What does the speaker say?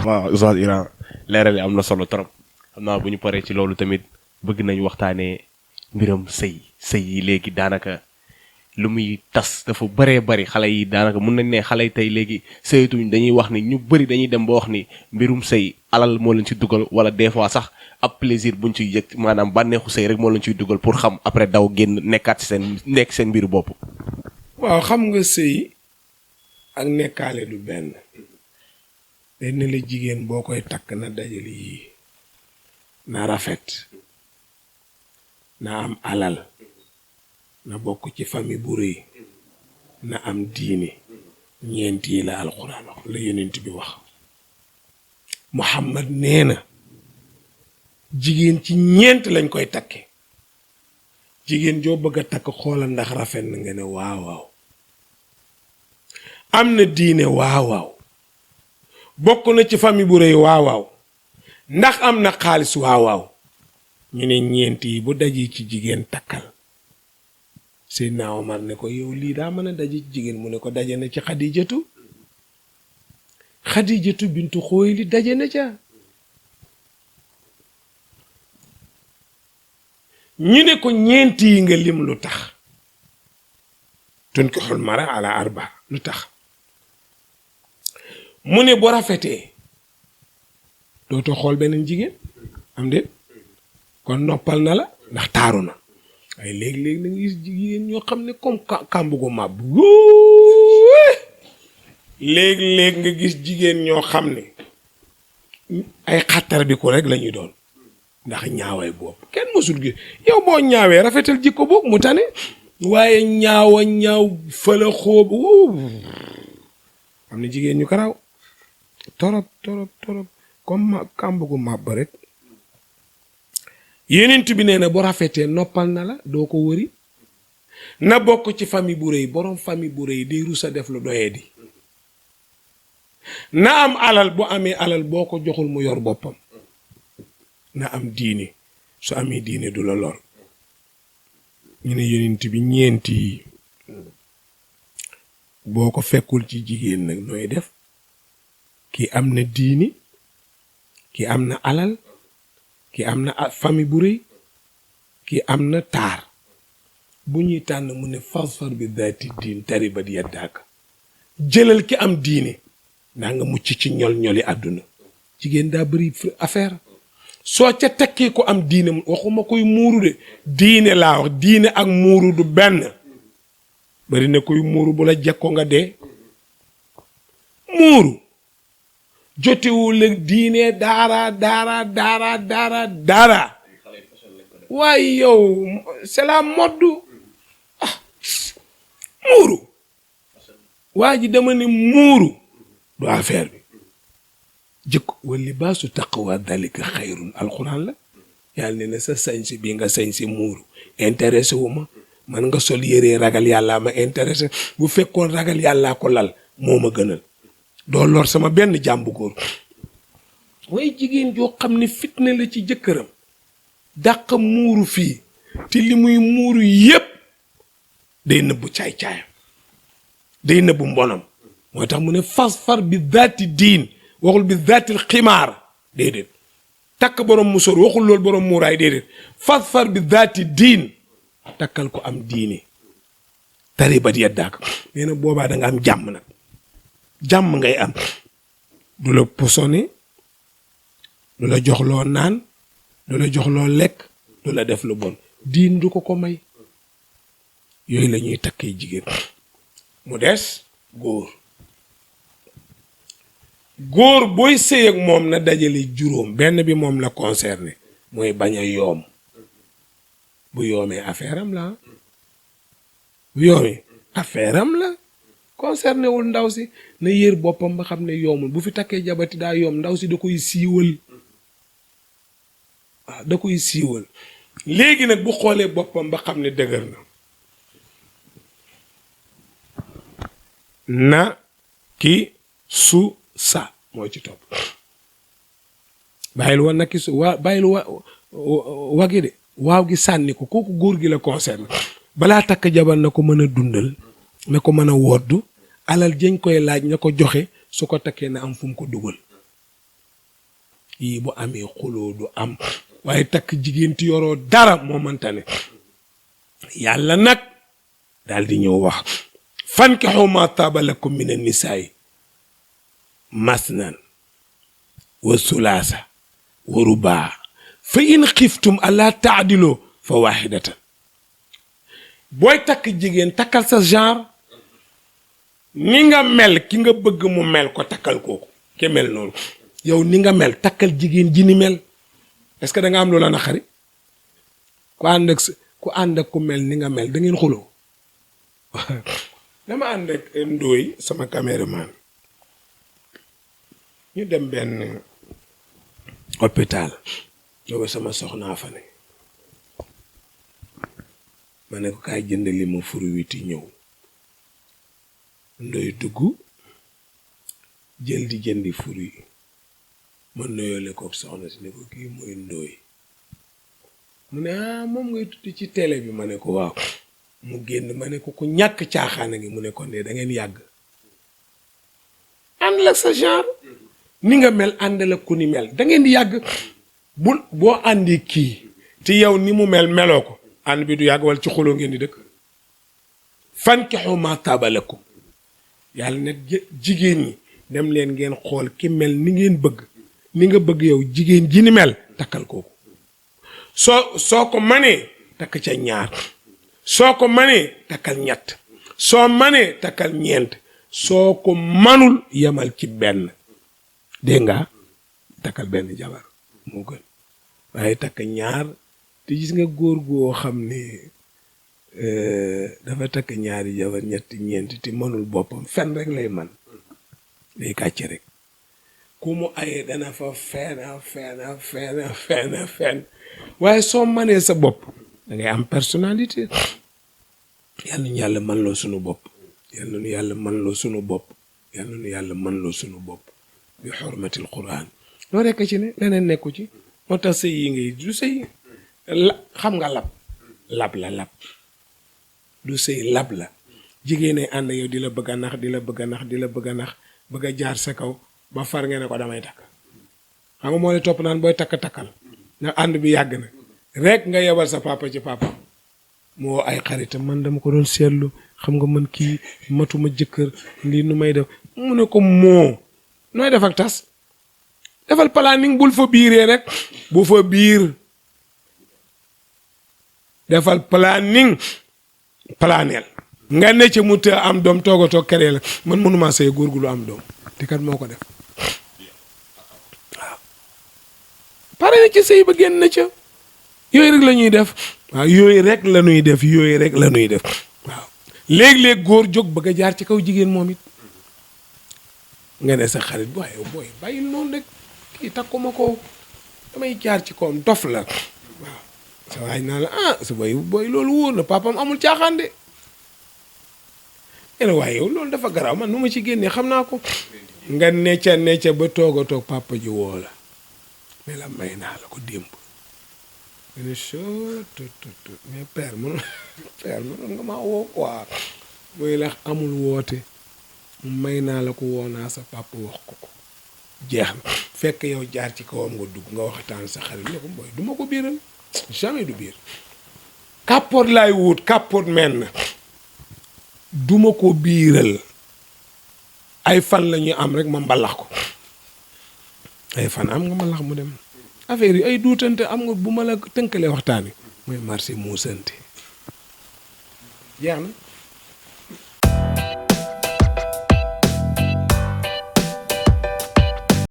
waaw Oustaz Iran leeral yi am na solo trop xam naa bu ñu paree ci loolu tamit bëgg nañ waxtaanee mbiram sëy yi léegi daanaka lu muy tas dafa bëree bëri xale yi daanaka mun nañ ne xale yi tey léegi sëyatuñ dañuy wax ni ñu bëri dañuy dem ba wax ni mbirum sëy alal moo leen ci dugal wala des fois sax ab plaisir buñ ciy yëg maanaam bànneexu sëy rek moo leen ciy dugal pour xam après daw génn nekkaat ci seen mbiru bopp. waaw xam nga sëy ak nekkaale du benn benn la jigéen boo koy takk na dajale yii na rafet na am alal na bokk ci famille bu rëy na am diine ñeent yi la alxuraan wax la yonent bi wax Muhammad nee na jigéen ci ñeent lañ koy takke jigéen joo bëgg a takk xoolal ndax rafet na nga ne waaw waaw am na diine waaw waaw bokk na ci famille bu rëy waaw waaw ndax am na xaalis waaw waaw ñu ne ñeent yi bu daji ci jigéen takkal Seydina Omar ne ko yow lii daa mën a daje ci jigéen mu ne ko daje na ci Xadijatu bintu Xuwaylid daje na ca ñu ne ko ñeent yi nga lim lu tax tunkixul mara ala arba lu tax mu ne bu rafetee dootoo xool beneen jigéen am déet kon noppal na la ndax taaru na waaye léegi-léegi na nga gis jigéen ñoo xam ne comme kàmbugu màbb léegi-léegi nga gis jigéen ñoo xam ne ay xattar bi ko rek la ñuy doon ndax ñaaway boobu kenn mësul gi yow boo ñaawee rafetal jikko boobu mu tane waaye ñaaw fëla xóob am na jigéen ñu karaw torop comme kàmbugu màbb rek yenent bi nee na bu rafetee noppal na la doo ko wëri na bokk ci famille bu rëy boroom famille bu rëy day rusa def lu doyee di na am alal bu amee alal boo ko joxul mu yor boppam na am diine su amee diine du la lor ñu ne yenent bi ñeenti yi boo ko fekkul ci jigéen nag nooy def ki am na diine ki am na alal ki am na famille bu rëy ki am na taar bu ñuy tànn mu ne fasfar bi daati diin taribat yaddaaka jëlal ki am diine ndaa nga mucc ci ñol-ñoli àdduna jigéen daa bëri affaire soo ca tekkee ko am diine waxuma koy muuru de diine laa wax diine ak muuru du benn bari na koy muuru bu la jekkoo nga dee muuru jotewul ak diine daara waaye yow c'est la mode muuru waa ji dama ne muuru du affaire bi jikko wal libaasu taqwa dalika xayrun alxuraan la yàlla ne na sa sañsi bi nga sañsi muuru intéressé wu ma man nga sol yére ragal yàllaa ma intéressé bu fekkoon ragal yàllaa ko lal moo ma gënal doo lor sama benn jàmbu góor waaye jigéen joo xam ne fitna la ci jëkkëram dàq muuru fii te li muy muuru yépp day nëbbu caay-caayam day nëbbu mbonam moo tax mu ne fasfar bi daati diin waxul bi daatil ximaar déedéet takk borom musóor waxul loolu borom muuraay déedéet fasfar bi daati diin takkal ko am diine taribat yaddaak nee na boobaa da nga am jàmm nag jàmm ngay am du la posone du la jox loo naan du la jox loo lekk du la def lu bon diin du ko may yooyu la ñuy takkee jigéen mu des góor booy sëy ak moom na dajale juróom benn bi moom la concerné mooy bañ a yoom bu yoomee affaire am la bu yoomee affaire am la concerné wul ndaw si na yër boppam ba xam ne yoomul bu fi takkee jabati daa yoom ndaw si da koy siiwal waaw da koy siiwal léegi nag bu xoolee boppam ba xam ne dëgër na ki su sa moo ci topp bàyyil wa naki su waa bàyyil wagi de waaw gi sànni ko kooku góor gi la concerne balaa takk jabar na ko mën a dundal na ko mën a woddu alal jëñ koy laaj na ko joxe su ko takkee na am fu mu ko dugal yii bu amee xuloo du am waaye takk jigéen ti yoroo dara moo mënta ne yàlla nag daal di ñëw wax fankixu ma taaba lakum min annisaa'i masnan wa sulaasa wa rubaa fa in xiftum alla taadiloo fa waxidatan booy takk jigéen takkal sa genre ni nga mel ki nga bëgg mu mel ko takkal kooku ke mel noonu yow ni nga mel takkal jigéen ji ni mel est-ce que da nga am loola na xari ku ànd ak ku mel ni nga mel da ngeen xuloo dama ànd ak ndóoy sama caméraman ñu dem benn hôpital booba sama soxnaa fa ne ma ne ko kaay jënd li ma furu witi ñëw ndoy dugg jël di jëndi furu yi ma nuyoole ko soxna si ne ko kii mooy ndóoy mu ne moom ngay tuddi ci télé bi ma ne ko waaw mu génn ma ne ko ku ñàkk caaxaana ngi mu ne ko ne da ngeen yàgg ànd la sa genre ni nga mel ànd la ku ni mel da ngeen di yàgg boo àndi kii te yow ni mu mel meloo ko ànd bi du yàgg wala ci xuloo ngeen di dëkk fankixu ma taaba lakum yàlla ne jigéen ñi dem leen ngeen xool ki mel ni ngeen bëgg ni nga bëgg yow jigéen ji ni mel takkal kooku soo ko manee takk ca ñaar soo ko manee takkal ñett soo manee takkal ñeent soo ko manul yemal ci benn dégg nga takkal benn jabar moo gën waaye takk ñaar te gis nga góor goo xam ne dafa takk ñaari jabar ñetti ñeent te manul boppam fen rek lay man day kàcce rek ku mu ayee dana fa fen waaye soo manee sa bopp da ngay am personnalité yàlla nu yàlla man loo sunu bopp yàlla nu yàlla man loo sunu bopp yàlla nu yàlla man loo sunu bopp bi xormatil quran loo rekk ci ne leneen nekku ci moo tax sëy yi ngay du sëy xam nga lab la du sëy lab la jigéen ay ànd yow di la bëgg a nax bëgg a jaar sa kaw ba far ngeen ne ko damay takk xam nga moo lay topp naan booy takkal ndax ànd bi yàgg na rek nga yebal sa papa ci papa moo ay xaritam man dama ko doon seetlu xam nga man kii matuma jëkkër lii nu may def mu ne ko moo nooy def ak tas defal planning bul fa biiree rek bu fa biir defal planning planel nga ne ci mu të am doom toogatoo keree la man mënuma sëy góor gu lu am doom te kat moo ko def waaw pare na ci sëy ba génn na ca yooyu rek la ñuy def waaw yooyu rek la ñuy def waaw léeg-léeg góor jóg bëgg a jaar ci kaw jigéen moom it nga ne sa xarit waaye booy bàyyil noonu rek kii takkuma ko damay jaar ci kawam dof la waaw sa waay naa la sa booy loolu wóor na papam amul caaxaan de ene waaye yow loolu dafa garaaw man nu ma ci génnee xam naa ko nga necca ba toog papa ji woo la ne la may naa la ko démb nga ne mais père mënoon nga maa woo quoi mooy la amul woote may naa la ko woo naa sa papa wax ko jeex na fekk yow jaar ci kawam nga dugg nga waxtaan sa xarit ne ko booy du ma ko biiral jamais du biir kàppoot laay wut kàppoot men na duma ko biiral ay fan la ñuy am rek ma mbalax ko ay fan am nga mbalax mu dem affaire yi ay duutante am nga bu ma la tënkalee waxtaan wi mooy marché muusante jeex na